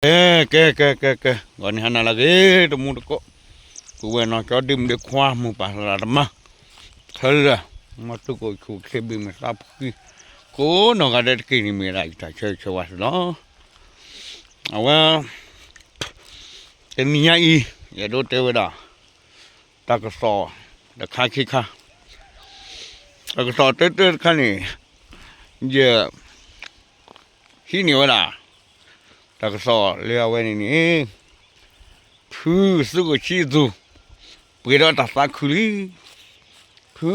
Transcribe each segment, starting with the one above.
ကဲ ကဲ ကဲ ကဲ ကဲ ဂီၤန့ၣ်ဟါနၤလၢအဂ့ၤ တမူတကိး ပုၢ်ဝဲၢ်နီၢ်ကၠီ ဒ့မုၣ်ဒ့ခွါ မိၢ်ပၢ်သရၣ်သမါ ခဲလၢာ် မ်သုကအိၣ်ဆူၣ်အိၣ်ချ့ဘ့ၣ်မုာ်သးဖှံ ကိးနီၢ်ဂၤဒဲးတက့ၢ်န့ၣ် မ့ၢ်ဝဲဒၣ်ယတၢ်ဆၢဂ့ၤဆၢဝါသုလီၤ. အဝဲ တနံၤညါအံၤ ယအဲၣ်ဒိးတဲဝဲဒၣ် တၢ်ကစီၣ်တခါခံခါ, တၢ်ကစီၣ်တၢတၢတခါန့ၣ် ယ ဟံးန့ၢ်ဝဲဒၣ် တၢ်ကစီၣ်လၢအဝဲန့ၣ်န့ၣ် ဖုသုးခိၣ်ဆံသူ ပှဲၤဒီးတၢ်သးခုလံ, ဖု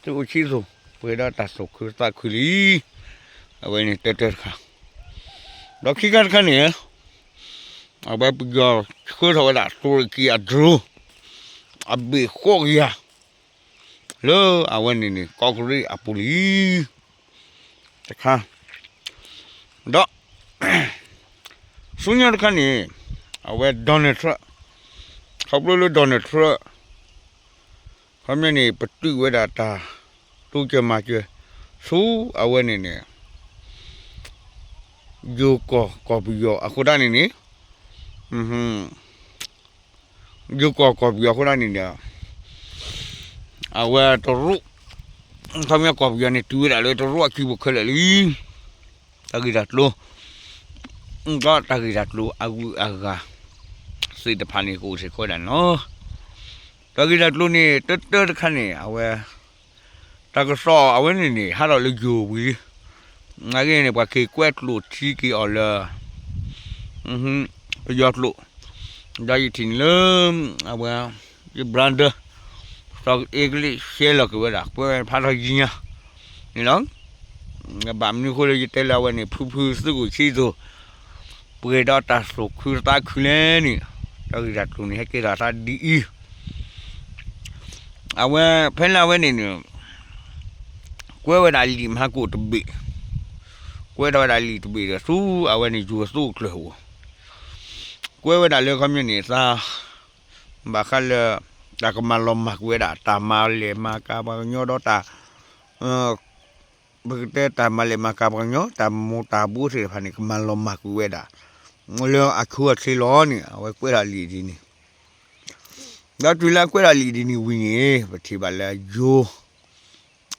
သုးခိၣ်ဆံသူ ပှဲၤဒီးတၢ်သးခုသးခုလံ, အဝဲန့ၣ်တၢတၢတခါ, ဒီးခံခါတခါန့ၣ် အဝဲပယီၤဆှၢထီၣ်ဝဲဒၣ် တူရကီအ drone အဘ့ၣ်ဃိးကယၤ လၢအဝဲန့ၣ်န့ၣ် ကီးကရံးအပူၤလံ တခါ, ဒီး ဆူညါတခါန့ၣ် အဝဲ Donald Trump ခီဖျိလၢ Donald Trump ခီပညီန့ၣ် ပတုာ်ဝဲဒၣ်တၢ်တိစၢၤမၤစၢၤ ဆူအဝဲန့ၣ်န့ၣ် ယိၤကီၢ်ကီၢ်ပယီၤအဃိသတးန့ၣ်န့ၣ် ယိၤကီၢ်ကီၢ်ပယီၤအဃိသတးန့ၣ်ဒီး အဝဲတရူး ခီပညီကီၢ်ပယီၤန့ၣ် တုၤဝဲဒၣ်လၢတရူးအစုပူၤခဲလၢာ်လံ, တၢ်ဂ့ၢ်တၢ်ကျိၤ ဒီးတၢ်ဂ့ၢ်တၢ်ကျိၤအဂုၤအဂၤ သ့ၣ်တဖၣ်န့ၣ် ကအိၣ်စ့ၢ်ကီးဝဲဒၣ်န့ၣ်လီၤ. တၢ်ဂ့ၢ်တၢ်ကျိၤန့ၣ် တၢတၢတခါန့ၣ် အဝဲ တၢ်ကစီၣ်အဝဲန့ၣ်န့ၣ် ဟးထီၣ်လၢယိၤဝံၤလံ, နာ်က့န့ၣ် ပှၤက့ၤကွဲးကျိာ်ထံက့ၤအီၤလၢ ပယီၤကျိာ်, ဒီးယထံၣ်န့ၣ်လၢ အဝဲ ယ brother စီၤအ့ကလံး share လီၤက့ၤဝဲဒၣ် ကွဲးဖးထီၣ်ယံၤညါန့ၣ်လီၤ. ဘၣ်မနုၤအဃိလၢယတဲလၢအဝဲန့ၣ် ဖုဖုသုးခိၣ်ဆံသူ ပှဲၤဒီးတၢ်သူၣ်ခုသးခုလဲၣ်န့ၣ် တၢ်ဂ့ၢ်တၢ်ကျိၤန့ၣ် ဟဲကဲထီၣ်အသးဒ်အံၤ, အဝဲ ဖဲလၢအဝဲန့ၣ်န့ၣ် ကွဲးဝဲဒၣ်လံာ်မဟါကိၣ်တဘ့ၣ်, ကွဲးထီၣ်ဝဲဒၣ်လံာ်တဘ့ၣ်ဒီးဆူအဝဲန့ၣ် ယိၤအသုးကျၢၤအအိၣ်, ကွဲးဝဲဒၣ်လၢခီပညီန့ၣ် သး ဘၣ်ဃးလၢ တၢ်ကမၤလီၤမၢ်ကွံာ်ဝဲဒၣ် တၢ်မၤလဲၢ်မၤကၤပှၤကညီဒီးတၢ် ပကတဲတၢ်မၤလဲၢ်မၤကၤပှၤကညီ တၢ်မူၤတၢ်ဘှီးသ့ၣ်တဖၣ်န့ၣ် ကမၤလီၤမၢ်ကွံာ်ဝဲဒၣ် လၢအဆိအချ့လီၤန့ၣ် အဝဲကွဲးထီၣ်လံာ်ဒ်န့ၣ်, ဒီးတုၤလၢအကွဲးထီၣ်လံာ်ဒ်န့ၣ်ဝံၤန့ၣ် ပထံၣ်ဘၣ်လၢယိၤ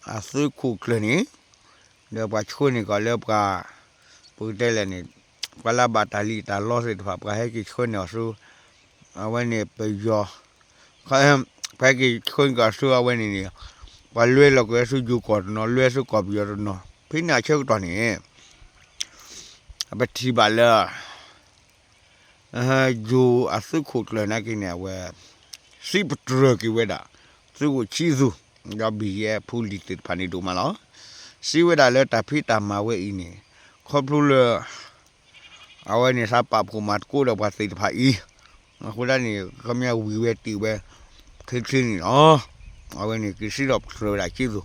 အသုးခိၣ်ကျၢၤန့ၣ် ဒီးပှၤဆှၢန့ၢ်ကီးလၢပှၤ ပကတဲလဲၣ်န့ၣ် ပှၤလၢအဘၣ်တၢ်လံၣ်တၢ်လီသ့ၣ်တဖၣ် ပှၤဟဲက့ၤဆှၢန့ၢ်အီၤဆူ အဝဲန့ၣ်ပယီၤ ပှၤဟဲက့ၤဆှၢန့ၢ်ကီးဆူအဝဲန့ၣ်န့ၣ် ပှၤလွဲလီၤကွံာ်ဝဲဆူယိၤကီၢ်တနီၤ လွဲဆူကီၢ်ပယီၤတနီၤ ဖဲန့ၣ်အဆၢကတီၢ်န့ၣ် ပထံၣ်ဘၣ်လၢ ယိၤအသုးခိၣ်ကျၢၤနာ်က့န့ၣ် အဝဲ စံးပတြၢၤက့ၤဝဲဒၣ် သုးခိၣ်ဆံသူ ဒီး ဘံၣ်ယဲၢ် ဖူလံၤသ့ၣ်တဖၣ်န့ၣ်ဒိၣ်မးလီၤ. စံးဝဲဒၣ်လၢတၢ်ဖံးတၢ်မၤဝဲအံၤန့ၣ် ခီဖျိလၢ အဝဲန့ၣ်သးပာ်ဖှိၣ်မၤသကိးဒီးပှၤသ့ၣ်တဖၣ်အံၤ အဃိသတးန့ၣ် ခီပညီဝံၤဝဲတ့ၢ်ဝဲ ချ့ချ့န့ၣ်လီၤ. အဝဲန့ၣ်က့ၤစံးထီၣ်ပတြၢၤဝဲဒၣ်ဆံသူ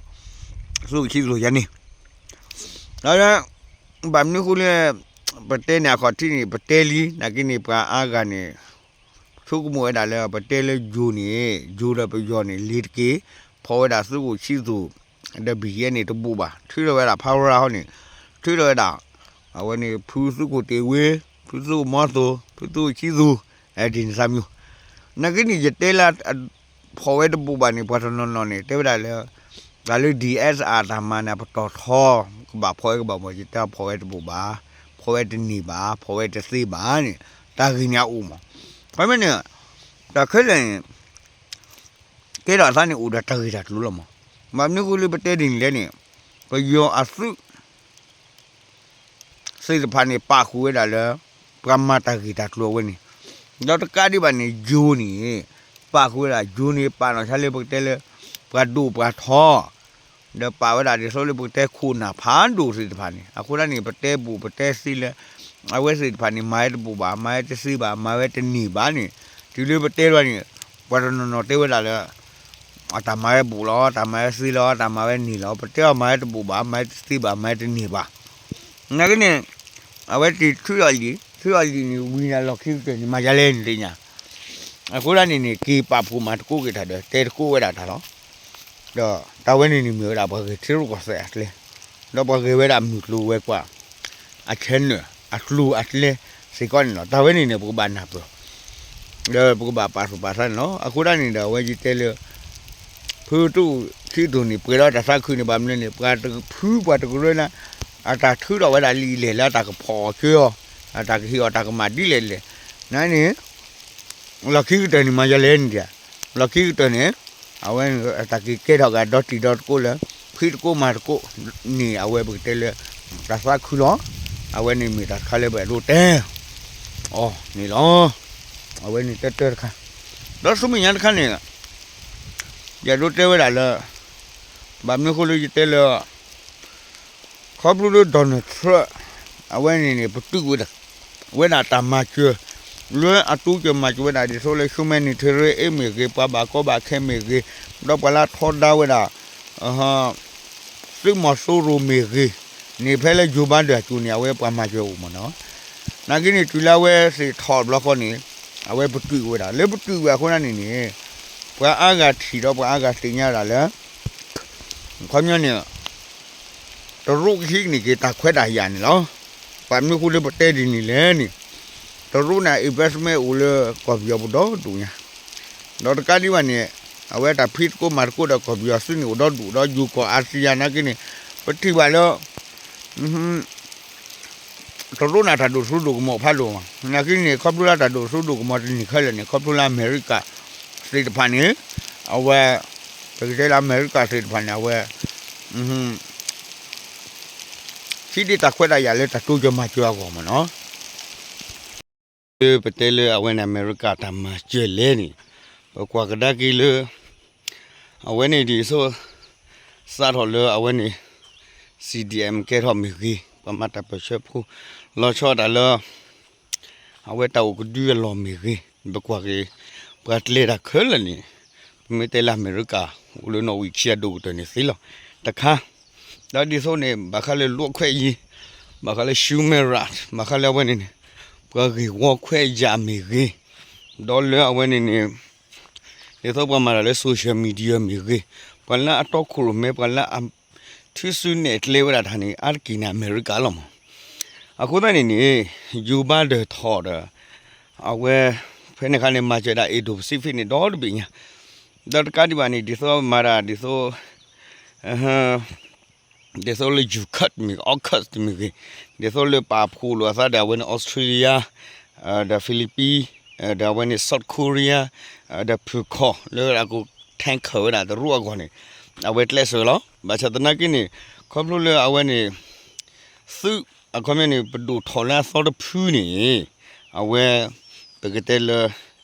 သုးခိၣ်ဆံသူယဲန့ၣ် ဒီး ဘၣ်မနုၤအဃိလၢ ပတဲန့ၣ်အခီၣ်ထံးန့ၣ် ပတဲလံ နာ်က့န့ၣ် ပှၤအါဂၤန့ၣ် ဆိကမိၣ်ဝဲဒၣ်လၢပတဲလၢယိၤန့ၣ် ယိၤဒီးပယီၤန့ၣ် လ့ၤတက့ၢ် ဖီၣ်ဝဲဒၣ်သုးခိၣ်ဆံသူ ဒီး ဘံၣ်ယဲၢ် န့ၣ်တဘူၣ်ဘၣ် ထုးထီၣ်ဝဲဒၣ် ဖးရၤ ဟီန့ၣ် ထုးထီၣ်ဝဲဒၣ် အဝဲန့ၣ် ဖုသုးခိၣ်တ့ၢ်ဝ့ ဖုသုးခိၣ်မီသိ ဖုသုးခိၣ်ဆံသူ ဒ်န့ၣ်သးမံၤ နာ်က့န့ၣ် ယတဲလၢ ဖီၣ်ဝဲတဘူၣ်ဘၣ်န့ၣ် ပှၤတနီၤနီၤန့ၣ် တဲဝဲဒၣ်လၢ တၢ်လၢ DSR တၢ်မၤန့ၣ် ပတီၢ်ထီ ကဘၣ်ဖီၣ်ဝဲကဘၣ်မ့ၢ် ယတဲဖီၣ်ဝဲတဘူၣ်ဘၣ် ဖီၣ်ဝဲတန့ၢ်ဘၣ် ဖီၣ်ဝဲတသ့ဘၣ်န့ၣ် တၢ်ဂ့ၢ်န့ၣ်အအိၣ်မး ခီမ့ၢ်န့ၣ် တၢ်ခဲလၢာ်န့ၣ် ကဲထီၣ်အသးန့ၣ်အိၣ်ဒီးတၢ်ဂ့ၢ်တၢ်ကျိၤလီၤမး ဘၣ်မနုၤအဃိလၢပတဲဒ်န့ၣ်လဲၣ်န့ၣ် ပယီၤအသုး သ့ၣ်တဖၣ်န့ၣ် ပာ်ဃုာ်ဝဲဒၣ်လၢ ပှၤမၤတၢ်ဂ့ၢ်တၢ်ကျိၤအဝဲန့ၣ် ဒီးတကးဒံးဘၣ်န့ၣ် ယိၤန့ၣ် ပာ်ဃုာ်ဝဲဒၣ် ယိၤန့ၣ် ပာ်နီၢ်ဆါလၢပကတဲလၢ ပှၤဒိၣ်ပှၤထီ ဒီးပာ်ဝဲဒၣ်ဒ်သိးလၢပကတဲခိၣ်နၢ်ဖးဒိၣ်သ့ၣ်တဖၣ်န့ၣ် အဃိသတးန့ၣ် ပတဲဘူးပတဲသ့လၢ အဝဲသ့ၣ်တဖၣ်န့ၣ် မၤဝဲတဘူးဘၣ် မၤဝဲတသ့ဘၣ် မၤဝဲတန့ၢ်ဘၣ်န့ၣ် တုၤလၢပတဲလီၤန့ၣ် ပှၤတနီၤနီၤတဲဝဲဒၣ်လၢ တၢ်မၤဝဲဘူးလီၤ တၢ်မၤဝဲသ့လီၤ တၢ်မၤဝဲန့ၢ်လီၤ ပတဲအီၤမၤဝဲတဘူးဘၣ် မၤဝဲတသ့ဘၣ် မၤဝဲတန့ၢ်ဘၣ် နာ်က့န့ၣ် အဝဲတ့ၢ်ထုးအီၤလံာ် ထုးအီၤလံာ်န့ၣ် ဝံၤန့ၣ်လီၢ်ခံကတၢၢ်န့ၣ် မၤယါလဲၣ်န့ၣ်တသ့ၣ်ညါ အဃိသတးန့ၣ်န့ၣ် က့ၤပာ်ဖှိၣ်မၤသကိးက့ၤတၢ်ဒီး တဲသကိးဝဲဒၣ်တၢ်လီၤ ဒီးတၢ်ဝဲန့ၣ်န့ၣ်မ့ၢ်ဝဲဒၣ်ပှၤဂဲၤထံရူၢ်ကီၢ်သဲးအကျဲ ဒီးပှၤဂဲၤဝဲဒၣ်မုၢ်ကျိၤဝဲၤကွာ် အ channel အကျိၤအကျဲ စ့ၢ်ကီးန့ၣ်လီၤ. တၢ်ဝဲန့ၣ်န့ၣ် ပကဘၣ်နၢ်ပၢၢ် ဒီးပကဘၣ်ပာ်သူၣ်ပာ်သးန့ၣ်လီၤ. အဃိဒၣ်န့ၣ်ဒီး အဝဲယတဲလၢ ဖုတူၣ်ခံတူၢ်န့ၣ် ပှဲၤဒီးတၢ်သးခုန့ၣ် ဘၣ်မနုၤလဲၣ်န့ၣ် ပှၤတဖုပှၤတကရၢန့ၣ် အတၢ်ထုးထီၣ်ဝဲဒၣ်လံာ်လဲၢ်လၢအတၢ်ကဖီၣ်အီၤကၢအီၤ, အတၢ်ကဟ့ၣ်အီၤတၢ်ကမၣ်ဒ်လဲၣ်လဲၣ်, နန့ၣ် လီၢ်ခံကတၢၢ်န့ၣ်မၤယလဲၣ်န့ၣ်ဒၣ်, လီၢ်ခံကတၢၢ်န့ၣ် အဝဲတၢ်က့ၤကဲထီၣ်ကဒီတံၤဒီသကိးလၢ ဖံးသကိးမၤသကိးန့ၣ် အဝဲပကတဲလၢ တၢ်သးခုလီၤ. အဝဲန့ၣ်မ့ၢ်တၢ်တခါလၢပအဲၣ်ဒိးတဲအီၤန့ၣ်လီၤ. အဝဲန့ၣ်တၢတၢတခါ, ဒီးဆူမဲာ်ညါတခါန့ၣ် ယအဲၣ်ဒိးတဲဝဲဒၣ်လၢ ဘၣ်မနုၤအဃိလၢယတဲလၢ ခီဖျိလၢ Donald Trump အဝဲန့ၣ်န့ၣ် ပတုာ်ဝဲဒၣ် ဝဲဒၣ်တၢ်မၤစၢၤ လၢအတိစၢၤမၤစၢၤဝဲဒၣ် ဒ်သိးလၢ humanitarian aid မ့ၢ်ဂ့ၤ, ပှၤဘၣ်ကီဘၣ်ခဲမ့ၢ်ဂ့ၤ, ဒီးပှၤလၢအထီဒါဝဲဒၣ် သုးမီၤစိရိၤမ့ၢ်ဂ့ၤန့ၣ် ဖဲလၢ Joe Biden အစိၤန့ၣ် အဝဲပှၤမၤစၢၤအိၣ်မ့ၢ်နီၤ. နာ်က့န့ၣ် တုၤလၢအဝဲသ့ၣ်ထီၣ်ဘျီဃီန့ၣ် အဝဲပတုာ်ဝဲဒၣ် လၢပတုာ်ဝဲအဃိန့ၣ်န့ၣ် ပှၤအါဂၤထံၣ်ဒီးပှၤအါဂၤသ့ၣ်ညါဒၣ်လၢ ခီပညီန့ၣ် တရူးကဟံးန့ၢ်က့ၤတၢ်ခွဲးတၢ်ယာ်န့ၣ်လီၤ. ဘၣ်မနုၤအဃိလၢပတဲဒ်န့ၣ်လဲၣ်န့ၣ် တရူးန့ၣ် investment အိၣ်လၢကီၢ်ပယီၤပူၤဒီဒူၣ်ညါ, ဒီးတကးဒံးဘၣ်န့ၣ် အဝဲတၢ်ဖံးသကိးမၤသကိးဒီးကီၢ်ပယီၤစုန့ၣ်အိၣ်ဒီဒူၣ် ဒီးယူၤကီၢ် ASEAN နာ်က့န့ၣ် ပထံၣ်ဘၣ်လၢ တရူးန့ၣ်တၢ်ဒိၣ်စိဒိၣ်ကမီၤဖးဒိၣ်မး, နာ်က့န့ၣ် ခီဖျိလၢတၢ်ဒိၣ်စိဒိၣ်ကမီၤတန့ၢ်ခဲလၢာ်န့ၣ် ခီဖျိလၢအမဲရကၤသ့ၣ်တဖၣ်န့ၣ် အဝဲ ပကတဲလၢအမဲရကၤသ့ၣ်တဖၣ်န့ၣ် အဝဲ ဟံးန့ၢ်တၢ်ခွဲးတၢ်ယာ်လၢတၢ်တိစၢၤမၤစၢၤအဂီၢ်မ့ၢ်နီၤ. လၢပတဲလၢအဝဲန့ၣ် အမဲရကၤတၢ်မၤစၢၤလဲၣ်န့ၣ် ပကွၢ်ကဒါက့ၤလၢ အဝဲန့ၣ်ဒ်သိး စးထီၣ်လၢအဝဲန့ၣ် CDM ကဲထီၣ်မ့ၢ်ဂ့ၤ, ပှၤမၤတၢ်ပၢၢ်ဆၢဖိ လီၤဆီဒၣ်တၢ်လၢ အဝဲတၢ်အိၣ်ကဒုအလီၢ်မ့ၢ်ဂ့ၤ, ပကွၢ်က့ၤ ပှၤကျဲၤတၢ်ခဲလၢာ်န့ၣ် ပမ့ၢ်တဲလၢအမဲရကၤ အိၣ်လၢနီၣ်ဝံာ်ခံအဒိၣ်ကတၢၢ်န့ၣ်သ့လီၤ. တခါ ဒီးဒ်သိးန့ၣ် ဘၣ်ဃးလၢ လူ့အခွင့်အရေး, ဘၣ်ဃးလၢ human rights, ဘၣ်ဃးလၢအဝဲန့ၣ်န့ၣ် ပှၤဂ့ၢ်ဝီခွဲးယာ်မ့ၢ်ဂ့ၤ, ဒီးလၢအဝဲန့ၣ်န့ၣ် ဒ်သိးပှၤမၤတၢ်လၢ social media မ့ၢ်ဂ့ၤ, ပှၤလၢအတီခိၣ်ရိၣ်မဲ ပှၤလၢအ ထုးစုနဲၣ်ကျဲဝဲဒၣ်တၢ်န့ၣ် အါတက့ၢ်န့ၣ် အမဲရကၤလီၤမး. အဃိသတးန့ၣ်န့ၣ် Joe Biden ထီၣ်ဒီး အဝဲ ဖဲန့ၣ်အခါန့ၣ် မၤစၢၤဒၣ် Indo-Pacific န့ၣ် ဒီတဘ့ၣ်ညါ, ဒီးတကးဒံးဘၣ်န့ၣ် ဒ်သိးမၤတၢ် ဒ်သိး ဒ်သိးလၢ UNCTAD မ့ၢ်ဂ့ၤ AUKUS မ့ၢ်ဂ့ၤ, ဒ်သိးလၢပာ်ဖှိၣ်လိာ်အသးဒီးအဝဲန့ၣ် Australia, ဒီး Philippines, ဒီးအဝဲန့ၣ် South Korea, ဒီးဖုၣ်ခီၣ်လၢအက tanker ဝဲဒၣ်တရူးအဂီၢ်န့ၣ် အဝဲကျဲးစၢးလီၤ. ဘၣ်ဆၣ်သနာ်က့န့ၣ် ခီဖျိလၢအဝဲန့ၣ် သုးအခီပညီန့ၣ် ပဒိၣ်ထီၣ်လၢအသီတဖုန့ၣ် အဝဲ ပကတဲလၢ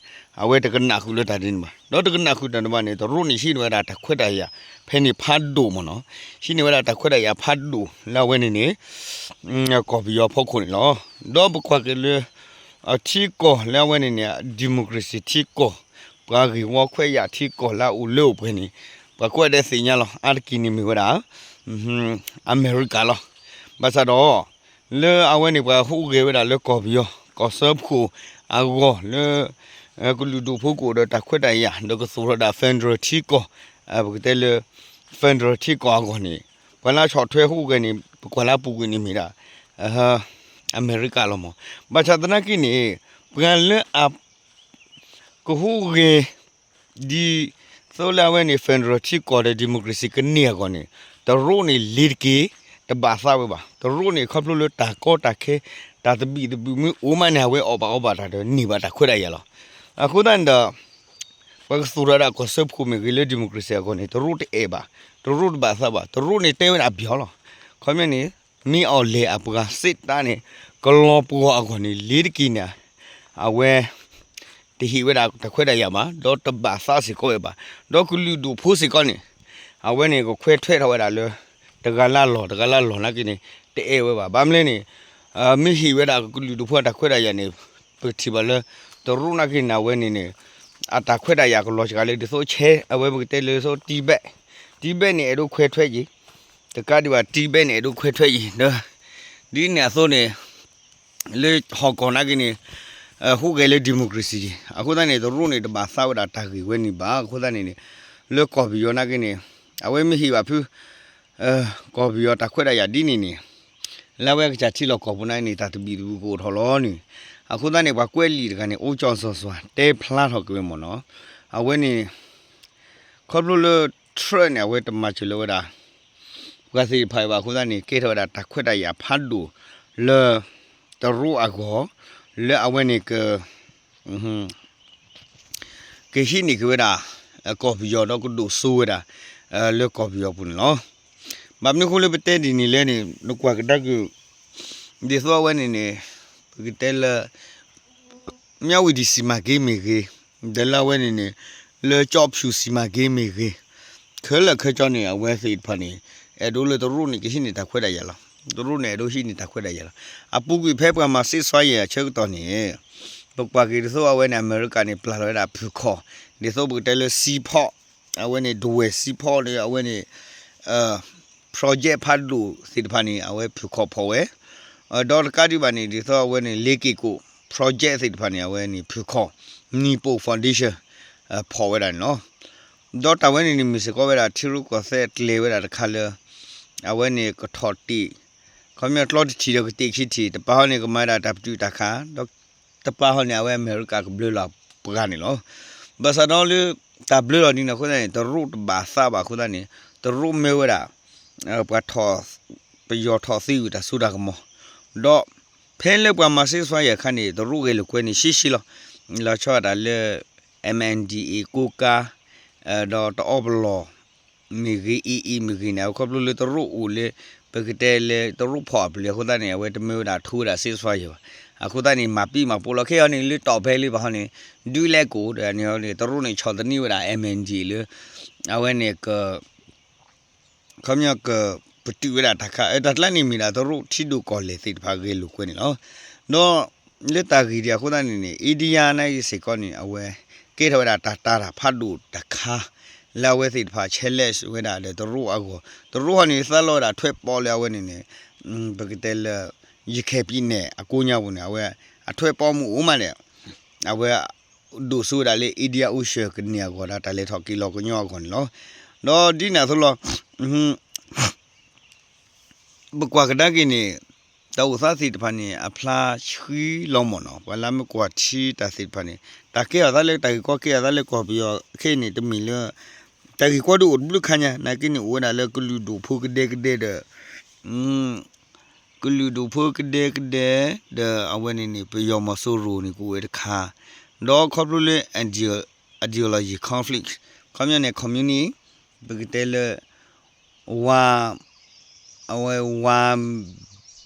အဝဲတကနၣ်ဃုာ်လၢတၢ်ဒ်န့ၣ်ဘၣ်. ဒီးတကနၣ်ဃုာ်တၢ်န့ၣ်ဘၣ်န့ၣ် တရူးန့ၣ်ဟံးန့ၢ်ဝဲဒၣ်တၢ်ခွဲးတၢ်ယာ် ဖဲန့ၣ်ဖးဒိၣ်မ့ၢ်နီၤ, ဟံးန့ၢ်ဝဲဒၣ်တၢ်ခွဲးတၢ်ယာ်ဖးဒိၣ်လၢအဝဲန့ၣ်န့ၣ် ကီၢ်ပယီၤဖီခိၣ်န့ၣ်လီၤ. ဒီးပကွၢ်က့ၤလၢ အထံကီၢ်လၢအဝဲန့ၣ်န့ၣ် democracy ထံကီၢ်, ပှၤဂ့ၢ်ဝီခွဲးယာ်ထံကီၢ်လၢအအိၣ်လၢအိၣ်ပှဲၤန့ၣ် ပှၤကိးဂၤဒဲးသ့ၣ်ညါလီၤ. အါတက့ၢ်န့ၣ်မ့ၢ်ဝဲဒၣ် အမဲရကၤလီၤ. ဘၣ်ဆၣ်ဒီး လၢအဝဲန့ၣ်ပှၤဟူးဂဲၤဝဲဒၣ်လၢကီၢ်ပယီၤ ကီၢ်စၢဖှိၣ်အဂီၢ်လၢ ကလုာ်ဒူၣ်ဖိကအိၣ်ဒီးတၢ်ခွဲးတၢ်ယာ် ဒီးကသူၣ်ထီၣ်ဒၣ် federal ထံကီၢ်, ပကတဲလၢ federal ထံကီၢ်အဂီၢ်န့ၣ် ပှၤလၢအဆီၣ်ထွဲဟူးဂဲၤန့ၣ် ပကွၢ်လၢအပူၤကွံာ်န့ၣ်မ့ၢ်ဒၣ် အမဲရကၤလီၤမး. ဘၣ်ဆၣ်သနာ်က့န့ၣ် ပှၤလၢအ ကဟူးဂဲၤ ဒ်သိးလၢအဝဲန့ၣ် federal ထံကီၢ်ဒီး democracy ကန့ၢ်အဂီၢ်န့ၣ် တရူးန့ၣ်လ့ၤတက့ၢ် တဘၣ်သးဝဲဘၣ်. တရူးန့ၣ် ခီဖျိလၢတၢ်ကီတၢ်ခဲ တၢ်သဘံၣ်သဘုၣ်မ့ၢ်အိၣ်မးန့ၣ် အဝဲအီၣ်ဘၣ်အီဘၣ်တၢ်ဒီးန့ၢ်ဘၣ်တၢ်ခွဲးတၢ်ယာ်လီၤ. အဃိသတးန့ၣ်ဒီး ပှၤကသူၣ်ထီၣ်ဒၣ်ကီၢ်စၢဖှိၣ်မ့ၢ်ဂ့ၤလၢ democracy အဂီၢ်န့ၣ် တရူးတအဲၣ်ဘၣ်, တရူးတဘၣ်သးဘၣ်. တရူးန့ၣ်တဲဝဲဒၣ်ပျီလီၤ. ခီပညီန့ၣ် မ့ၢ်အီၤလဲၣ်အပှၤစ့တၢ်န့ၣ် ကလီၤပှီၤအဂီၢ်န့ၣ် လ့ၤတက့ၢ်န့ၣ် အဝဲ တဟ့ၣ်ဝဲဒၣ်တၢ်ခွဲးတၢ်ယာ်ဘၣ်, ဒီးတဘၣ်သးစ့ၢ်ကီးဝဲဘၣ်. ဒီးကလုာ်ဒူၣ်ဖိစ့ၢ်ကီးန့ၣ် အဝဲန့ၣ်ကခွဲးထွဲထီၣ်ဝဲဒၣ်လၢ တဂၤလၢအလီၢ် တဂၤလၢအလီၢ်နာ်က့န့ၣ် တအဲၣ်ဝဲဘၣ်. ဘၣ်မနုၤလဲၣ်န့ၣ် မ့ၢ်ဟ့ၣ်ဝဲဒၣ်ကလုာ်ဒူၣ်ဖိအတၢ်ခွဲးတၢ်ယာ်န့ၣ် ပကထံၣ်ဘၣ်လၢ တရူးနာ်က့န့ၣ် အဝဲန့ၣ်န့ၣ် အတၢ်ခွဲးတၢ်ယာ်ကလီၤစှၤလၢ ဒ်သိးဆဲး အဝဲပကတဲလၢသိး Tibet, Tibet န့ၣ် အဲၣ်ဒိးခွဲးထွဲက့ၤ တကးဒံးဘၣ် Tibet န့ၣ် အဲၣ်ဒိးခွဲးထွဲက့ၤ ဒ်န့ၣ်အသိးန့ၣ် လၢဟီၣ်ကီၢ်နာ်က့န့ၣ် ဟူးဂဲၤလၢ democracy အဃိသတးန့ၣ် တရူးန့ၣ်တဘၣ်သးဝဲဒၣ်တၢ်ဂ့ၢ်ဝဲန့ၣ်ဘၣ်. အဃိသတးန့ၣ်န့ၣ် လၢကီၢ်ပယီၤနာ်က့န့ၣ် အဝဲမ့ၢ်ဟ့ၣ်ဘၣ်ဖု ကီၢ်ပယီၤတၢ်ခွဲးတၢ်ယာ်ဒ်န့ၣ်န့ၣ် လၢအဝဲကစၢ်ထံလီၢ်ကီၢ်ပူၤနာ်က့န့ၣ် တၢ်သဘံၣ်သဘုၣ်ကအိၣ်ထီၣ်လီၤန့ၣ် အဃိသတးန့ၣ် ပှၤကွဲးလံာ်တဂၤန့ၣ် အိၣ်ကၠီၣ်စီၤစွၤ တဲဖျါထီၣ်က့ၤဝဲမ့ၢ်နီၤ, အဝဲန့ၣ် ခီဖျိလၢ Trump န့ၣ် အဝဲတမၤစၢၤလၢၤဝဲဒၣ် ပှၤသ့ၣ်တဖၣ်အံၤဘၣ်အဃိသတးန့ၣ် ကဲထီၣ်ဝဲဒၣ်တၢ်ခွဲးတၢ်ယာ်ဖးဒိၣ်လၢ တရူးအဂီၢ် လၢအဝဲန့ၣ်က ကဟံးန့ၢ်က့ၤဝဲဒၣ် ကီၢ်ပယီၤဒီးကဒိၣ်စိဝဲဒၣ် လၢကီၢ်ပယီၤပူၤန့ၣ်လီၤ. ဘၣ်မနုၤအဃိလၢပတဲဒ်န့ၣ်လဲၣ်န့ၣ် နကွၢ်ကဒါက့ၤ ဒ်သိးအဝဲန့ၣ်န့ၣ် ပကတဲလၢ မြဝတီစီမံကိန်းမ့ၢ်ဂ့ၤ, ဒီးလၢအဝဲန့ၣ်န့ၣ် လၢကျောက်ဖြူစီမံကိန်းမ့ၢ်ဂ့ၤ, ခဲလၢာ်ခဲဆ့န့ၣ် အဝဲသ့ၣ်တဖၣ်န့ၣ် အဲၣ်ဒိးလၢတရူးန့ၣ် ကဟံးန့ၢ်တၢ်ခွဲးတၢ်ယာ်လီၤ. တရူးန့ၣ် အဲၣ်ဒိးဟံးန့ၢ်တၢ်ခွဲးတၢ်ယာ်လီၤ. အပူၤကွံာ်ဖဲပှၤမၤစ့စွါယဲၢ်အဆၢကတီၢ်န့ၣ် ပကွၢ်က့ၤဒ်သိးအဝဲန့ၣ် အမဲရကၤန့ၣ် ပျၢ်လီၤဝဲဒၣ်ဖုၣ်ခီၣ် ဒ်သိးပကတဲလၢ seaport အဝဲန့ၣ် ဒဝဲၢ် seaport ဒီး အဝဲန့ၣ် project ဖးဒိၣ်သ့ၣ်တဖၣ်န့ၣ် အဝဲဖုၣ်ခီၣ်ဖီၣ်ဝဲ, ဒီးတကးဒံးဘၣ်န့ၣ် ဒ်သိးအဝဲန့ၣ် လ့က့ၤကိး project သ့ၣ်တဖၣ်န့ၣ် အဝဲန့ၣ်ဖုၣ်ခီၣ် နံၤပိၣ် foundation ဖီၣ်ဝဲဒၣ်န့ၣ်လီၤ. ဒီးတၢ်ဝဲန့ၣ်န့ၣ် မ့ၢ်စ့ၢ်ကီးဝဲဒၣ် ထံရူၢ်ကီၢ်သဲးအကျဲဝဲဒၣ်တခါလၢ အဝဲန့ၣ်ကထီၣ်တ့ၢ် ခီပညီကျီတထံၣ်ဒီးကတ့ၢ်ခံထံၣ်, တပၤဟီန့ၣ် ကမၤဝဲဒၣ်တၢ်ပတုာ်တၢ်ခး, ဒီးတပၤဟီန့ၣ် အဝဲအမဲရကၤကဘျၢလီၤပှၤန့ၣ်လီၤ. ဘၣ်ဆၣ်ဒီးလၢ တၢ်ဘျၢလီၤဒ်န့ၣ်အဃိသတးန့ၣ် တရူးတဘၣ်သးဘၣ်အဃိသတးန့ၣ် တရူးမၢဝဲဒၣ် ပှၤထီၣ် ပယီၤထီၣ်သ့ဝံၤတၢ်စိတၢ်ကမီၤ, ဒီးဖဲလၢပှၤမၤစ့စွါယဲၢ်အခါန့ၣ် တရူးဂဲၤလိာ်ကွဲန့ၣ် ရှဲရှဲလီၤ. လီၤဆီဒၣ်တၢ်လၢ MNDAA ကိုးကန့် ဒီးတအီပလီၢ် မ့ၢ်ဂ့ၤ AA မ့ၢ်ဂ့ၤန့ၣ် အဝဲခီဖျိလၢတရူးအိၣ်လၢ ပကတဲလၢတရူးဖီၣ်အပျံၤအဃိသတးန့ၣ် အဝဲတမၢဝဲဒၣ်ထိဝဲဒၣ်စ့စွါယဲၢ်ဘၣ်. အဃိသတးန့ၣ် မၤပံာ်မၤပိာ်လီၤခဲအံၤန့ၣ် လၢတီၢ်ဖဲလၢပှၤဟီန့ၣ် ဒုးလဲကိးဒီးန့ၣ် တရူးန့ၣ်ဆီၣ်သနံးဝဲဒၣ် MNDAA လၢ အဝဲန့ၣ်က ခီပညီက ပတုာ်ဝဲဒၣ်တၢ်ခး တၢ်ကျါန့ၣ်မ့ၢ်ဒၣ်တရူးထံဒိၣ်ကီၢ်လဲၢ်သ့ၣ်တဖၣ်ဂဲၤလိာ်ကွဲန့ၣ်လီၤ. ဒီးလၢတၢ်ဂ့ၢ်ဒ်အဃိသတးန့ၣ်န့ၣ် India န့ၣ်စ့ၢ်ကီးန့ၣ် အဝဲကဲထီၣ်ဝဲဒၣ်တၢ်တာ်တၢ်ဖးဒိၣ်တခါ လၢအဝဲသ့ၣ်တဖၣ် challenge ဝဲဒၣ်ဒီးတရူးအဂီၢ် တရူးဟီန့ၣ် သးလီဝဲဒၣ်ထွဲပီလၢအဝဲန့ၣ်န့ၣ် ပကတဲလၢ ရခိုင်ပြည်နယ် အကိးညါပူၤန့ၣ် အဝဲအထွဲပီမ့ၢ်အိၣ်မးဒီး အဝဲ ဒိၣ်စိဝဲဒၣ်လၢ Indian Ocean ကန့ၢ်အဂီၢ်ဒီးတၢ်လဲၤထီၣ်က့ၤလီၤကညီအဂီၢ်န့ၣ်လီၤ. ဒီးဒ်န့ၣ်အသိးလီၤ ပကွၢ်ကဒါက့ၤန့ၣ် တၢ်အိၣ်သးသ့ၣ်တဖၣ်န့ၣ် အဖျါဆှံလီၤမ့ၢ်နီၤ ပှၤလၢမ့ၢ်ကွၢ်ထံတၢ်သ့ၣ်တဖၣ်န့ၣ် တၢ်ကဲထီၣ်သးလၢတၢ်ဂ့ၢ်ကီကဲထီၣ်သးလၢကီၢ်ပယီၤခဲအံၤန့ၣ် တမ့ၢ်လၢ တၢ်ဂ့ၢ်ကီဒုးအိၣ်တဘျုးခါညါ နာ်က့န့ၣ်အိၣ်ဝဲဒၣ်လၢကလုာ်ဒူၣ်ဖိကဒဲကဒဲဒီး ကလုာ်ဒူၣ်ဖိကဒဲကဒဲ ဒီးအဝဲန့ၣ်န့ၣ် ပယီၤမီၤစိရိၤန့ၣ်ကအိၣ်ဝဲတခါ, ဒီးခီဖျိလၢ ideology conflict ခီပညီန့ၣ် communist ပကတဲလၢ ဝါ အဝဲ ဝါ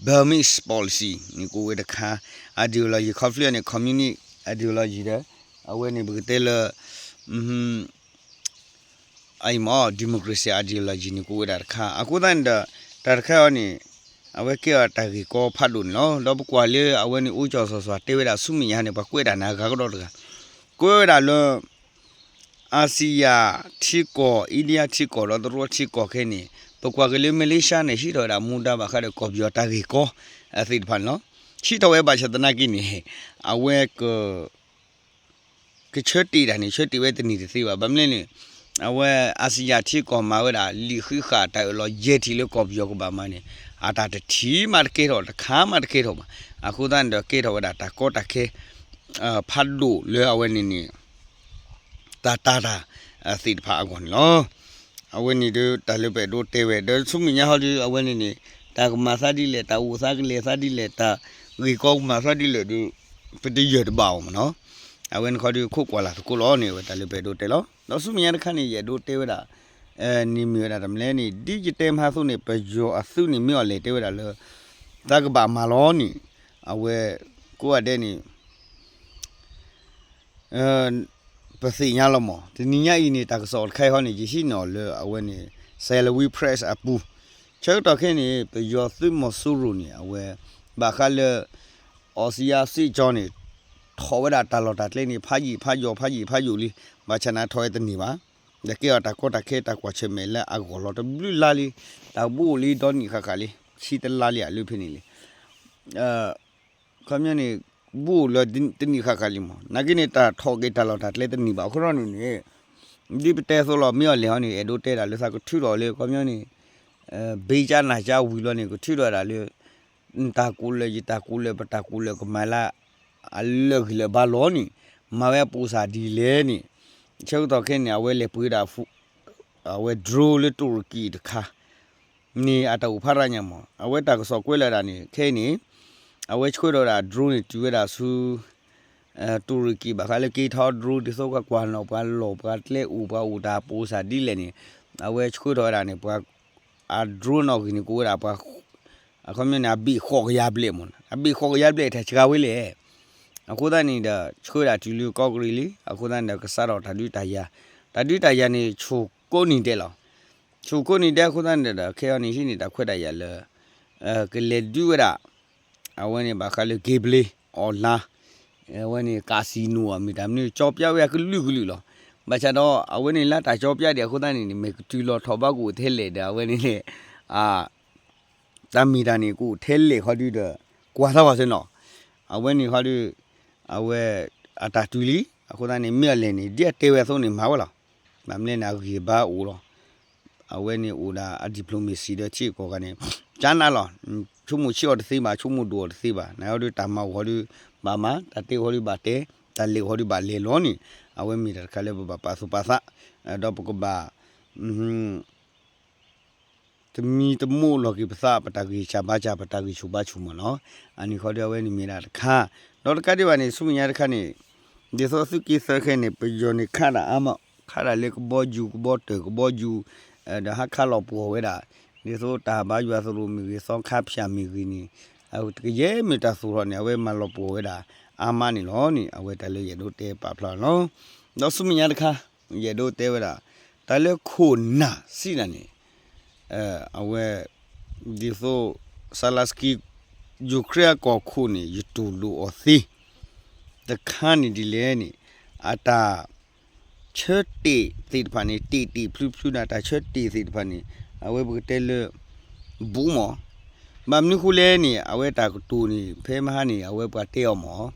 Burmese policy န့ၣ်ကအိၣ်ဝဲတခါ, ideology conflict န့ၣ် communist ideology ဒီး အဝဲန့ၣ်ပကတဲလၢ အံၤမ့ၢ် democracy ideology န့ၣ်ကအိၣ်ဝဲဒၣ်တခါ အဃိသတးန့ၣ်ဒီး တၢ်တခါအံၤန့ၣ် အဝဲကဲအီၤတၢ်ဂ့ၢ်ကီဖးဒိၣ်န့ၣ်လီၤ. ဒီးပကွၢ်လၢအဝဲန့ၣ် အိၣ်ကၠီၣ်စီၤစွၤတဲဝဲဒၣ်ဆူမဲာ်ညါန့ၣ် ပှၤကွဲးတၢ်န့ၣ်အဂၤကဒီးတဂၤ ကွဲးဝဲဒၣ်လၢ အၤစံယၤထံကီၢ် India ထံကီၢ်ဒီးတရူးထံကီၢ်ခဲအံၤန့ၣ် ပကွၢ်က့ၤလၢ Malaysia န့ၣ် ဟံးထီၣ်ဝဲဒၣ်မူဒါဘၣ်ဃးဒီးကီၢ်ပယီၤတၢ်ဂ့ၢ်ကီသ့ၣ်တဖၣ်န့ၣ်လီၤ. ဟံးထီၣ်ဝဲဘၣ်ဆၣ်သနာ်က့န့ၣ် အဝဲက ကဆၢတ့ၢ်တၢ်န့ၣ် ဆၢတ့ၢ်ဝဲတန့ၢ်တသ့ဘၣ်. ဘၣ်မနုၤလဲၣ်န့ၣ် အဝဲအၤစံယၤထံကီၢ်မၤဝဲဒၣ် လံာ်ဃံးဃာ်တၢ်အၢၣ်လီၤယဲၢ်ထံၣ်လၢကီၢ်ပယီၤကဘၣ်မၤန့ၣ် အတၢ်တထံၣ်မးတကဲထီၣ် တခါမးတကဲထီၣ်ဘၣ်. အဃိသတးန့ၣ်ဒီး ကဲထီၣ်ဝဲဒၣ်တၢ်ကီတၢ်ခဲ ဖးဒိၣ်လၢအဝဲန့ၣ်န့ၣ် တၢ်တာ်တၢ်သ့ၣ်တဖၣ်အဂီၢ်န့ၣ်လီၤ. အဝဲန့ၣ်ဒီးတၢ်လၢပအဲၣ်ဒိးတဲဝဲ ဒီးဆူမဲာ်ညါဟီဒီး အဝဲန့ၣ်န့ၣ် တၢ်ကမၤသးဒ်လဲၣ် တၢ်အိၣ်သးကလဲၤသးဒ်လဲၣ် တၢ်ဂ့ၢ်ကီကမၤသးဒ်လဲၣ်ဒီး ပတယၢၢ်တဘၣ်အီၤမ့ၢ်နီၤ. အဝဲန့ၣ်ခီဒီးခိၣ်ကွၢ်လၢ်သကိးလီၤန့ၣ် အဝဲတၢ်လၢပအဲၣ်ဒိးတဲလီၤ. ဒီးဆူမဲာ်ညါတခါန့ၣ် ယအဲၣ်ဒိးတဲဝဲဒၣ် န့ၣ်မ့ၢ်ဝဲဒၣ်တၢ်မနုၤလဲၣ်န့ၣ် ဒ်ယတဲမဟါအသိးန့ၣ် ပယီၤအသုးန့ၣ် မ့ၢ်အီၤလဲၣ်တဲဝဲဒၣ်လၢ သးကဘၣ်မၤလီၤန့ၣ် အဝဲကိးဂၤဒဲးန့ၣ် ပသ့ၣ်ညါလီၤမး တနံၤညါအံၤန့ၣ် တၢ်ကစီၣ်တခါအံၤဟီန့ၣ် ယဟံးန့ၢ်အီၤလၢအဝဲန့ၣ် Salween Press အပူၤ ဆၢကတီၢ်ခဲအံၤန့ၣ် ပယီၤသုးမီၤစိရိၤန့ၣ် အဝဲ ဘၣ်ဃးလၢ အီစံယါစ့ၣ်ကၠီန့ၣ် ထီၣ်ဝဲဒၣ်တၢ်လီၢ်တၢ်ကျဲန့ၣ် ဖးယံာ်ဖးယိာ် ဖးယံာ်ဖးယိာ်လံ ဘၣ်ဆၣ်န့ၣ်ထီၣ်ဝဲတန့ၢ်ဘၣ် ဒီးကဲအီၤတၢ်ကီတၢ်ခဲတၢ်ကွၢ်ဆၢၣ်မဲာ်လၢအဂီၢ်လီၤ တဘျုးလါလံ တၢ်ဘူးအိၣ်လံဒီနံၣ်ဃၣ်ဃၣ်လံ ဆံတလါလံအလၢဖဲန့ၣ်လံ ခီပညီန့ၣ် ဘူးအိၣ်လၢတနံၣ်ဃၣ်ဃၣ်လံမး နာ်က့န့ၣ် တၢ်ထီၣ်က့ၤတၢ်လီၢ်တၢ်ကျဲတန့ၢ်ဘၣ် အဃိဒီးန့ၣ်န့ၣ် ဒ်ပတဲအသိးလီၤ မ့ၢ်အီၤလဲၣ်ဟီန့ၣ် အဲၣ်ဒိးတဲဒၣ်လၢသးကထုးထီၣ်လၢ ခီပညီန့ၣ် ဘ့ကၠါနၢ်ကၠါဝံၤလီၤန့ၣ် ကထုးထီၣ်ဒၣ်လၢ တၢ်ကူးလၢာ် ယတၢ်ကူးလၢာ် ပတၢ်ကူးလၢာ်ကမၤလၢ အလၢာ်ဂံၢ်လၢာ်ဘါလီၤန့ၣ် မၤဝဲအပူၤစၢ်ဒ်လဲၣ်န့ၣ် ဆၢကတီၢ်ခဲအံၤန့ၣ် အဝဲလဲၤပှ့ၤဒၣ် အဝဲ drone လၢတူၣ်ရကံၣ်တခါ န့ၣ်အတၢ်အိၣ်ဖးရၣ်ညါမး အဝဲတၢ်ကစီၣ်ကွဲးလၢဒၣ်န့ၣ် ခဲအံၤန့ၣ် အဝဲဆှၢထီၣ်ဝဲဒၣ် drone န့ၣ် တုၤဝဲဒၣ်ဆူ တူၣ်ရကံၣ်ဘၣ်ဃးလၢက့ထီ drone ဒ်သိးကကွၢ်နီၣ်ပှၤလီၢ် ပှၤကျဲအိၣ် ပှၤအိၣ်တၢ်ပူၤစၢ်ဒ်လဲၣ်န့ၣ် အဝဲဆှၢထီၣ်ဝဲဒၣ်န့ၣ် ပှၤ အ drone နီၣ်ဂံၢ်န့ၣ် ကအိၣ်ဝဲဒၣ်ပှၤ အခီပညီန့ၣ် အဘ့ၣ်ဃိးကယၤဘျဲၣ်မး အဘ့ၣ်ဃိးကယၤဘျဲၣ် တၢ်စှၤဝဲလဲၣ် အဃိသတးန့ၣ်ဒီး ဆှၢဒၣ်တုၤလၢကီၢ်ကရံၣ်လံ အဃိသတးန့ၣ်ဒီး ကစးထီၣ်တၢ်ဒုးတၢ်ယၤ တၢ်ဒုးတၢ်ယၤန့ၣ် ဆိၣ်ကိးနံၤဒဲးလီၤ. ဆိၣ်ကိးနံၤဒဲးအဃိသတးန့ၣ်ဒီး ခဲအံၤန့ၣ် ဟံးန့ၢ်တၢ်ခွဲးတၢ်ယာ်လၢ ကလဲၤဒုးဝဲဒၣ် အဝဲန့ၣ်ဘၣ်ဃးလၢ gambling online အဝဲန့ၣ် casino အမ့ၢ်တၢ်မနုၤ ကၠီပျးဝဲအကလုာ်ကလုာ်လီၤ. ဘၣ်ဆၣ်ဒီး အဝဲန့ၣ်လၢတၢ်ကၠီပျးဒံးအဃိသတးန့ၣ် မ့ၢ်ကတုၤလီၤထီၣ်ဘၣ်ကအိၣ်ထဲလဲၣ်ဒီး အဝဲန့ၣ်န့ၣ် တၢ်မ့ၢ်တၢ်န့ၣ် ကအိၣ်ထဲလဲၣ်ဃီဒုဒီး ကွၢ်သးဝဲသ့ၣ်နီၤ အဝဲန့ၣ်ဃီဒု အဝဲ အတၢ်တုၤလံ အဃိသတးန့ၣ် မ့ၢ်အလဲၣ်န့ၣ် ဒ်အတဲဝဲအသိးန့ၣ် မၤဝဲလီၤ. ဘၣ်မနုၤန့ၣ် အဂံၢ်အဘါအိၣ်လီၤ. အဝဲန့ၣ်အိၣ်ဒၣ်အ diplomacy ဒီးထံကီၢ်ဂၤန့ၣ် ကနးလီၤ. ဆိကမိၣ်ဆံးအီၤတသ့ဘၣ် ဆိကမိၣ်ဒိၣ်အီၤတသ့ဘၣ် နဟီဒုတၢ်မၤအိၣ်ဃီဒု ဘၣ်မၤ တၢ်တဲအိၣ်ဃီဒုဘၣ်တဲ တၢ်လဲၤအိၣ်ဃီဒုဘၣ်လဲၤလီၤန့ၣ် အဝဲမ့ၢ်တၢ်တခါလၢပဘၣ်ပာ်သူၣ်ပာ်သး ဒီးပကဘၣ် တမံတမိၣ်လီၤက့ၤပသး ပတၢ်ဂံၢ်စၢ်ဘါစၢ် ပတၢ်ဂံၢ်ဆူၣ်ဘါဆူၣ်မးနီၤ. အန့ၣ်ဃီဒုအဝဲန့ၣ်မ့ၢ်ဒၣ်တခါ ဒီးတကးဒံးဘၣ်န့ၣ် ဆူမဲာ်ညါတခါန့ၣ် ဒ်သိးအသုးက့သၢခဲန့ၣ် ပယီၤန့ၣ်ခးဒၣ်အါမး ခးဒၣ်လၢကဘီယူၤ ကဘီတၢၢ် ကဘီယူၤ ဒီးဟးခးလီၤပှီၢ်ဝဲဒၣ် ဒ်သိးတၢ်ဘါယွၤသရိာ်မ့ၢ်ဂ့ၤ သီခါဖၠၣ်မ့ၢ်ဂ့ၤန့ၣ် တကယဲၢ်မ့ၢ်တၢ်သူၣ်ထီၣ်န့ၣ် အဝဲမၤလီၤပှီၢ်ဝဲဒၣ် အါမးန့ၣ်လီၤန့ၣ် အဝဲတၢ်လၢယအဲၣ်ဒိးတဲပာ်ဖျါလီၤ. ဒီးဆူမဲာ်ညါတခါ ယအဲၣ်ဒိးတဲဝဲဒၣ် တၢ်လၢခိၣ်နၢ်စံးဒၣ်န့ၣ် အဝဲ ဒ်သိး Zelenskyy ယူၤခရ့အကီၢ်ခိၣ်န့ၣ် ယတူၢ်လိာ်အီၤသ့ တခါန့ၣ်ဒ်လဲၣ်န့ၣ် အတၢ်ဆၢတဲာ်သ့ၣ်တဖၣ်န့ၣ် တ့ၢ်တ့ၢ်ဖျုဖျုဒၣ် တၢ်ဆၢတဲာ်သ့ၣ်တဖၣ်န့ၣ် အဝဲပကတဲလၢ ဘူးမး ဘၣ်မနုၤဃိလဲၣ်န့ၣ် အဝဲတၢ်ကတိၤန့ၣ် ဖဲမဟါန့ၣ် အဝဲပှၤတဲအီၤမး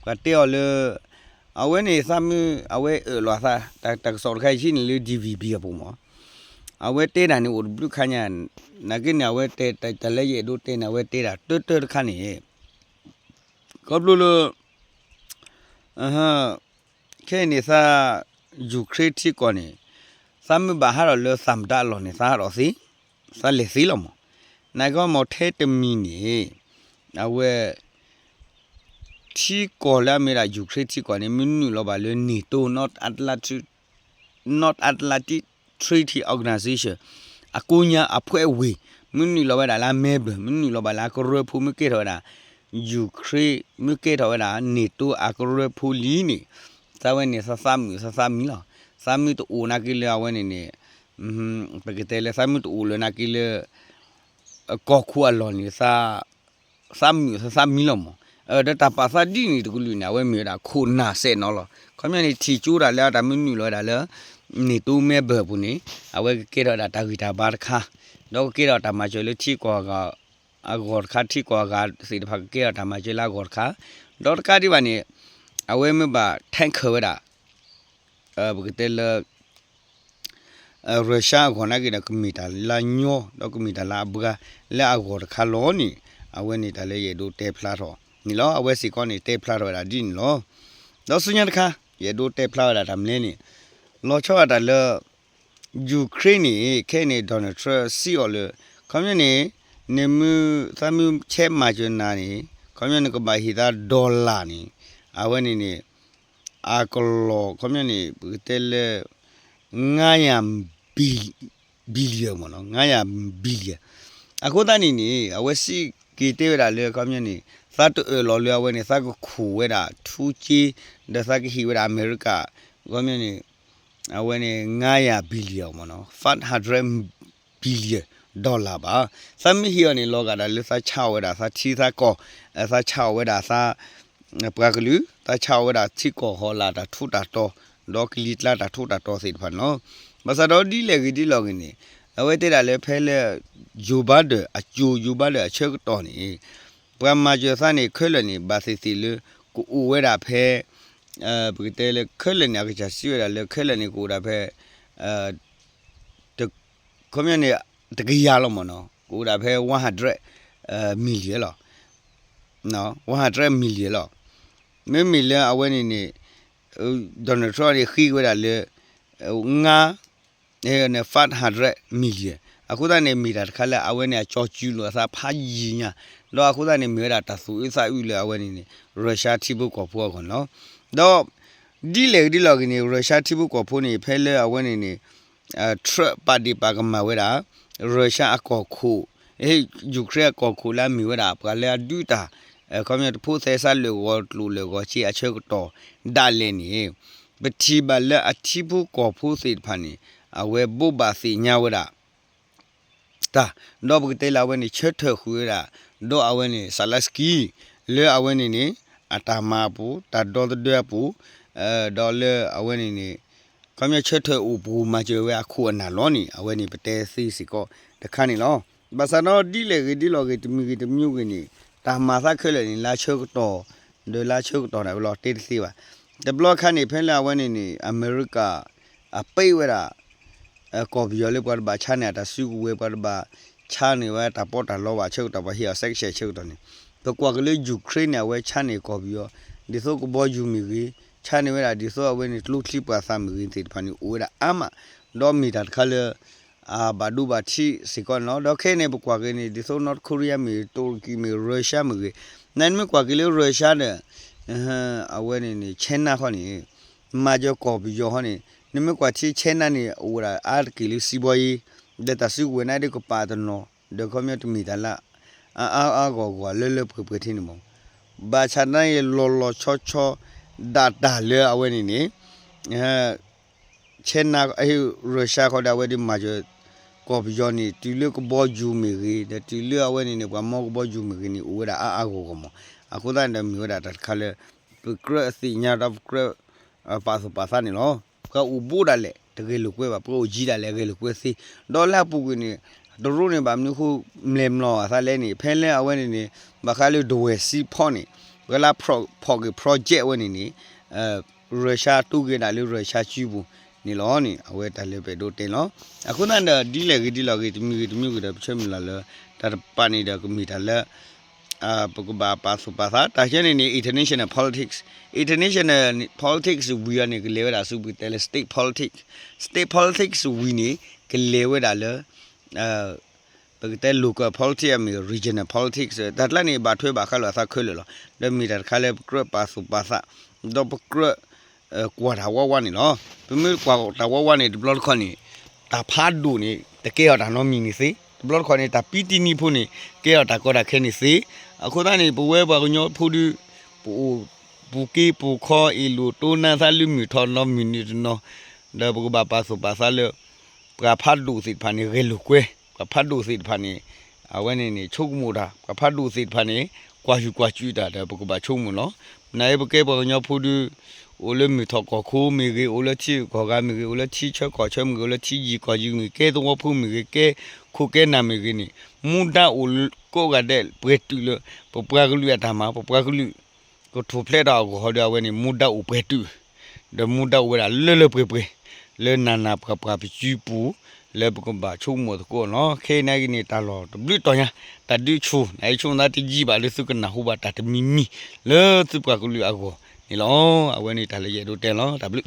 ပှၤတဲအီၤလၢ အဝဲန့ၣ်သးမုၢ် အဝဲအၢၣ်လီၤသး တၢ်ကစီၣ်တခါအံၤန့ၣ်လၢ D V B အပူၤမး အဝဲတဲတၢ်န့ၣ်အိၣ်တဘျုးခါညါ နာ်က့န့ၣ် အဝဲတဲတၢ်လၢယအဲၣ်ဒိးတဲန့ၣ် အဝဲတဲတၢ်တၢတၢတခါန့ၣ် ခီဖျိလၢ ခဲအံၤန့ၣ်သး ယူၤခရ့ထံကီၢ်န့ၣ် သးမုၢ်ဘၣ်ဟးထီၣ်လၢသးမတၤအလီၢ်န့ၣ် သးဟးထီၣ်သ့ သးလဲၤသ့လီၤမး နာ်က့မ့ၢ်ထဲတမံၤန့ၣ် အဝဲ ထံကီၢ်လၢအမ့ၢ်ဒၣ်ယူၤခရ့ထံကီၢ်န့ၣ် မ့ၢ်နုာ်လီၤဘၣ်လၢ NATO North Atlantic North Atlantic Treaty Organization အကိညါအဖှဲးဝ့ၢ် မ့ၢ်နုာ်လီၤဝဲဒၣ်လၢ member မ့ၢ်နုာ်လီၤဘၣ်လၢကရၢဖိ မ့ၢ်ကဲထီၣ်ဝဲဒၣ် ယူၤခရ့ မ့ၢ်ကဲထီၣ်ဝဲဒၣ် NATO အကရၢဖိလံန့ၣ် သးဝဲန့ၣ်သးသးမုာ်သးသးမံလီၤ. သးမုၢ်တအိၣ်နာ်က့လၢအဝဲန့ၣ်န့ၣ် ပကတဲလၢသးမုၢ်တအိၣ်လၢနာ်က့လၢ ကီၢ်ခိၣ်အလီၢ်န့ၣ် သးမုာ်သးသးမံလီၤမး. ဒီးတၢ်ပာ်သးဒ်န့ၣ်တကလုာ်န့ၣ် အဝဲမ့ၢ်ဝဲဒၣ်ခိၣ်နၢ်စဲးနီၤလီၤ. ခီပညီန့ၣ် ထံၣ်ကၠိတၢ်လၢအတၢ်မ့ၢ်နုာ်လီၤဝဲဒၣ်လၢ NATO member အပူၤန့ၣ် အဝဲကကဲထီၣ်ဝဲဒၣ်တၢ်ဂံၢ်တၢ်ဘါတခါ, ဒီးကကဲထီၣ်တၢ်မၤစၢၤလၢထံကီၢ်အဂီၢ်တခါ, ထံကီၢ်အဂၤသ့ၣ်တဖၣ်ကကဲထီၣ်တၢ်မၤစၢၤလၢအဂီၢ်တခါ, ဒီးတကးဒံးဘၣ်န့ၣ် အဝဲမ့ၢ်ဘၣ် tanker ဝဲဒၣ် ပကတဲလၢ Russia အဂီၢ်နာ်က့ဒီး ကမ့ၢ်တၢ်လၢအညီ ဒီးကမ့ၢ်တၢ်လၢအဘှါ လၢအဂီၢ်တခါလီၤန့ၣ် အဝဲန့ၣ်တၢ်လၢယအဲၣ်ဒိးတဲဖျါထီၣ်န့ၣ်လီၤ. အဝဲစ့ၢ်ကီးန့ၣ် တဲဖျါထီၣ်ဝဲဒၣ်ဒ်န့ၣ်လီၤ. ဒီးဆူညါတခါ ယအဲၣ်ဒိးတဲဖျါဝဲဒၣ်တၢ်မနုၤလဲၣ်န့ၣ် လီၤဆီဒၣ်တၢ်လၢ Ukraine န့ၣ် ခဲအံၤန့ၣ် Donald Trump စံးအီၤလၢ ခီပညီန့ၣ် နမ့ၢ်သးမ့ၢ်ဆဲးမၤစၢၤနၤန့ၣ် ခီပညီနကဘၣ်ဟ့ၣ်သး dollar န့ၣ် အဝဲန့ၣ်န့ၣ် အကလီၢ် ခီပညီန့ၣ် ပကတဲလၢ ငါးရာ billion မ့ၢ်နီၤ ငါးရာ billion အဃိသတးန့ၣ်န့ၣ် အဝဲစံးက့ၤတဲဝဲဒၣ်လၢ ခီပညီန့ၣ် သးတအၢၣ်လီၤလၢအဝဲန့ၣ် သးကခိၣ်ဝဲဒၣ်ထူက့ ဒီးသးကဟ့ၣ်ဝဲဒၣ်အမဲရကၤ ခီပညီန့ၣ် အဝဲန့ၣ် ငါးရာ billion မ့ၢ်နီၤ five hundred billion dollar ဘၣ်. သးမ့ၢ်ဟ့ၣ်အီၤန့ၣ် လီၤဂာ်ဒၣ်လၢသးဆါအီၣ်ဝဲဒၣ်သးထံသးကီၢ်, သးဆါအီၣ်ဝဲဒၣ်သး ပှၤကလုာ်, သးဆါအီၣ်ဝဲဒၣ်ထံကီၢ်ဟီၣ်လာ်တၢ်ထူးတၢ်တီၤ, ဒီးကလံၤကျါတၢ်ထူးတၢ်တီၤသ့ၣ်တဖၣ်န့ၣ်လီၤ. ဘၣ်ဆၣ်ဒီးဒ်လဲၣ်ဂ့ၤဒ်လဲၣ်ဂ့ၤန့ၣ် အဝဲတဲဒၣ်လၢဖဲလၢ Joe Biden အကၠိ Joe Biden အဆၢကတီၢ်န့ၣ် ပှၤမၤစၢၤသးန့ၣ် ခဲလၢာ်န့ၣ် ဘၣ်သ့ၣ်သ့ၣ်လၢ ကအိၣ်ဝဲဒၣ်ဖဲ ပကတဲလၢခဲလၢာ်န့ၣ် အကစၢ်စံးဝဲဒၣ်လၢခဲလၢာ်န့ၣ် ကအိၣ်ဒၣ်ဖဲ ခီပညီန့ၣ် တကယၤလီၤမ့ၢ်နီၤ ကအိၣ်ဒၣ်ဖဲ one hundred million လီၤ. one hundred million လီၤ. မ့မ့ၢ်လၢအဝဲန့ၣ်န့ၣ် Donald Trump န့ၣ်ဃ့ဝဲဒၣ်လၢ ငါး five hundred million အဃိသတးန့ၣ် မ့ၢ်တၢ်တခါလၢအဝဲန့ၣ်အကၠီကူလိာ်အသးဖးယံာ်ညါ, ဒီးအဃိသတးန့ၣ် မ့ၢ်ဝဲဒၣ်တၢ်သူၣ်အုးသးအုးလၢအဝဲန့ၣ်န့ၣ် Russia ထံဖိကီၢ်ဖိအဂီၢ်န့ၣ်လီၤ. ဒီး ဒ်လဲၣ်ဂ့ၤဒ်လဲၣ်ဂ့ၤန့ၣ် Russia ထံဖိကီၢ်ဖိန့ၣ် ဖဲလၢအဝဲန့ၣ်န့ၣ် Trump ပာ်ဒ့ၣ်ပာ်ကမၣ်ဝဲဒၣ် Russia အကီၢ်ခိၣ် Ukraine အကီၢ်ခိၣ်လၢအမ့ၢ်ဝဲဒၣ် ပှၤလၢအဒုးတၢ် ခီပညီတဖိးသဲစးလၢာ်ဂီၤကျိာ်လၢာ်ဂီၤစ့အဆၢကတီၢ်ဒၣ်လဲာ်န့ၣ် ပထံၣ်ဘၣ်လၢအထံဖိကီၢ်ဖိသ့ၣ်တဖၣ်န့ၣ် အဝဲဘိးဘၣ်သ့ၣ်ညါဝဲဒၣ် တၢ်, ဒီးပကတဲလၢအဝဲန့ၣ် ဆၢထၢၣ်ဃုာ်ဝဲဒၣ် ဒီးအဝဲန့ၣ် Zelenskyy လၢအဝဲန့ၣ်န့ၣ် အတၢ်မၤအပူၤ တၢ်ဒီသဒၢအပူၤ ဒီးလၢအဝဲန့ၣ်န့ၣ် ခီပညီဆၢထၢၣ်အိၣ်ပူၤမၤစၢၤဝဲအခိၣ်အနၢ်လီၤန့ၣ် အဝဲန့ၣ်ပတဲသ့စ့ၢ်ကီးတခါန့ၣ်လီၤ. ဘၣ်ဆၣ်ဒီးဒ်လဲၣ်ဂ့ၤဒ်လဲၣ်ဂ့ၤ တမံၤဂ့ၤတမံၤဂ့ၤန့ၣ် တၢ်မၤသးခဲလၢာ်န့ၣ် လၢဆၢကတီၢ် ဒီးလၢဆၢကတီၢ်န့ၣ် ဝဲလီၤတဲတသ့ဘၣ်. တဘျီခါန့ၣ် ဖဲလၢအဝဲန့ၣ်န့ၣ် အမဲရကၤ အပ့ၢ်ဝဲဒၣ် ကီၢ်ပယီၤလၢပှၤတဘၣ်ဆါန့ၢ်အတၢ်စုကဝဲၤ ပှၤတဘၣ်ဆါန့ၢ်ဝဲတၢ်ပီးတၢ်လီဘၣ်ဆၢကတီၢ် ပှၤဟ့ၣ်အီၤ sanction ဆၢကတီၢ်န့ၣ် ပကွၢ်က့ၤလၢ Ukraine န့ၣ် အဝဲဆါန့ၢ်ကီၢ်ပယီၤ ဒ်သိးကဘီယူၤမ့ၢ်ဂ့ၤ ဆါန့ၢ်ဝဲဒၣ်ဒ်သိးအဝဲန့ၣ်ကျိချံမျိာ်သၣ်မ့ၢ်ဂ့ၤသ့ၣ်တဖၣ်န့ၣ် အိၣ်ဝဲဒၣ်အါမး ဒီးမ့ၢ်တၢ်တခါလၢ အဘၣ်ဒိဘၣ်ထံးစ့ၢ်ကီးန့ၣ်လီၤ. ဒီးခဲအံၤန့ၣ် ပကွၢ်က့ၤန့ၣ် ဒ်သိး North Korea မ့ၢ်ဂ့ၤ တူရကံမ့ၢ်ဂ့ၤ Russia မ့ၢ်ဂ့ၤ နမ့ၢ်ကွၢ်က့ၤလၢ Russia ဒီး အဝဲန့ၣ်န့ၣ် China ခီန့ၣ် မၤစၢၤကီၢ်ပယီၤခီန့ၣ် နမ့ၢ်ကွၢ်ထံ China န့ၣ် အိၣ်ဝဲဒၣ်အါတက့ၢ်လၢစံးဘီယံၤ ဒီးတၢ်စုကဝဲၤန့ၣ်ဒ်ကပာ်တနီၤ ဒီးခီပညီတမ့ၢ်တၢ်လၢ အါအါအါဂီၢ်ဂီၢ်လၢလၢပှဲၤပှဲၤထံန့ၣ်မး ဘၣ်ဆၣ်သနာ်က့ လီၤလီၤဆီဆီ ဒၣ်တၢ်လၢအဝဲန့ၣ်န့ၣ် China Russia ခီဒီးအဝဲဒ်မၤစၢၤ ကီၢ်ပယီၤန့ၣ် တုၤလၢကဘီယူၤမ့ၢ်ဂ့ၤ ဒီးတုၤလၢအဝဲန့ၣ်န့ၣ် ပှၤမီကဘီယူၤမ့ၢ်ဂ့ၤန့ၣ် အိၣ်ဝဲဒၣ်အါအါဂီၢ်ဂီၢ်မး. အဃိသတးန့ၣ်ဒီးမ့ၢ်ဝဲဒၣ်တၢ်တခါလၢ ပကြၢးအသ့ၣ်ညါဒီးပကြၢး ပာ်သူၣ်ပာ်သးန့ၣ်လီၤ. ပှၤအိၣ်ဘူးဒၣ်လဲာ် တဂဲၤလိာ်ကွဲဘၣ် ပှၤအိၣ်ယံၤဒၣ်လဲာ် ဂဲၤလိာ်ကွဲသ့ ဒီးလၢအပူၤကွံာ်န့ၣ် တရူးန့ၣ်ဘၣ်မနုၤအဃိ မၤလဲၤမျိာ်အသးလဲၣ်န့ၣ် ဖဲလၢအဝဲန့ၣ်န့ၣ် ဘၣ်ဃးလၢဒဝဲၢ်စံဖီန့ၣ် ပှၤလၢဖီၣ်က့ၤ project ဝဲန့ၣ်န့ၣ် Russia တူၢ်က့ၤဒၣ်လၢ Russia စုပူၤန့ၣ်လီၤန့ၣ် အဝဲတၢ်လၢပအဲၣ်ဒိးတဲလီၤ. အဃိသတးဒီး ဒ်လဲၣ်ဂ့ၤဒ်လဲၣ်ဂ့ၤ တမံၤဂ့ၤတမံၤဂ့ၤဒီး ပဆၢမုၢ်လၢ်လၢ တၢ်တပာ်န့ၣ်ဒီးကမ့ၢ်တၢ်လၢ ပကဘၣ်ပာ်သူၣ်ပာ်သး တၢ်ဆၢန့ၣ်န့ၣ် international politics, international politics ဝံၤအီၤန့ၣ် ကလဲၤဝဲဒၣ်ဆူပကတဲလၢ state politics, state politics ဝံၤန့ၣ် ကလဲၤဝဲဒၣ်လၢ ပကတဲ local politics မ့ၢ် regional politics တၢ်ကျါန့ၣ် ဘၣ်ထွဲဘၣ်ဃးလိာ်အသးခဲလၢာ်လီၤ. ဒီးမ့ၢ်တၢ်တခါလၢပကြၢးပာ်သူၣ်ပာ်သး ဒီးပကြၢး ကွၢ်တၢ်ဝးဝးန့ၣ်လီၤ. ပမ့ၢ်ကွၢ်တၢ်ဝးဝးန့ၣ် တဘျီတခီၣ်န့ၣ် တၢ်ဖးဒိၣ်န့ၣ် တကဲအီၤတၢ်နီတမံၤန့ၣ်သ့, တဘျီတခီၣ်န့ၣ် တၢ်ပံတံနံဖိန့ၣ် ကဲအီၤတၢ်ကီတၢ်ခဲန့ၣ်သ့. အဃိသတးန့ၣ် ပဝဲပှၤကညီဖိဒီး ပအိၣ်ပူၤက့ၤပူၤခီ အ့ၣ်လိာ်တိနါသးလၢမုၢ်ထီၣ်နီတမံၤန့ၣ်တနီၤ, ဒီးပကဘၣ်ပာ်သူၣ်ပာ်သးလၢ ပှၤဖးဒိၣ်သ့ၣ်တဖၣ်န့ၣ် ဂဲၤလိာ်ကွဲ, ပှၤဖးဒိၣ်သ့ၣ်တဖၣ်န့ၣ် အဝဲန့ၣ်န့ၣ် ဆိကမိၣ်တၢ်, ပှၤဖးဒိၣ်သ့ၣ်တဖၣ်န့ၣ် ကွၢ်ဟုၣ်ကွၢ်စူၣ်တၢ်ဒီး ပကဘၣ်ဆိကမိၣ်လီၤ. နာ်အံၤပကဲပှၤကညီဖိဒီး အိၣ်လၢမုၢ်ထီၣ်ကီၢ်ခိမ့ၢ်ဂ့ၤ, အိၣ်လၢထံဂုၤကီၢ်ဂၤမ့ၢ်ဂ့ၤ, အိၣ်လၢထံဆၢကီၢ်ဆၢမ့ၢ်ဂ့ၤ, အိၣ်လၢထံယံၤကီၢ်ယံၤမ့ၢ်ဂ့ၤ, ကဲသဝီဖိမ့ၢ်ဂ့ၤ, ကဲခိၣ်ကဲနၢ်မ့ၢ်ဂ့ၤန့ၣ် မူဒါအိၣ်ကိးဂၤဒဲးပှဲၤတုာ်လၢ ပပှၤကလုာ်အတၢ်မၤ, ပပှၤကလုာ် ကထူၣ်ဖျဲးတၢ်အဂီၢ်ဒီး အဝဲန့ၣ် မူဒါအိၣ်ပှဲၤတုာ်, ဒီးမူဒါအိၣ်ဝဲဒၣ်လၢလၢပှဲၤပှဲၤ လၢနၤနၤပှၤပှၤပစုပူၤ လၢပကဘၣ်ဆိကမိၣ်သကိးလီၤ. ခဲအံၤန့ၣ်က့ၤန့ၣ် တၢ်လီၢ်တဘျုးတီၤညါ တၢ်ဒုးဆူၣ် နအံၤဆိကမိၣ်သးတယံာ်ဘၣ်လၢသုကနၢ်ဟူဘၣ်တၢ်တမံၤမံၤ လၢသုပှၤကလုာ်အဂီၢ်န့ၣ်လီၤ. အဝဲန့ၣ်တၢ်လၢယအဲၣ်ဒိးတဲလီၤ. တၢ်ဘျုး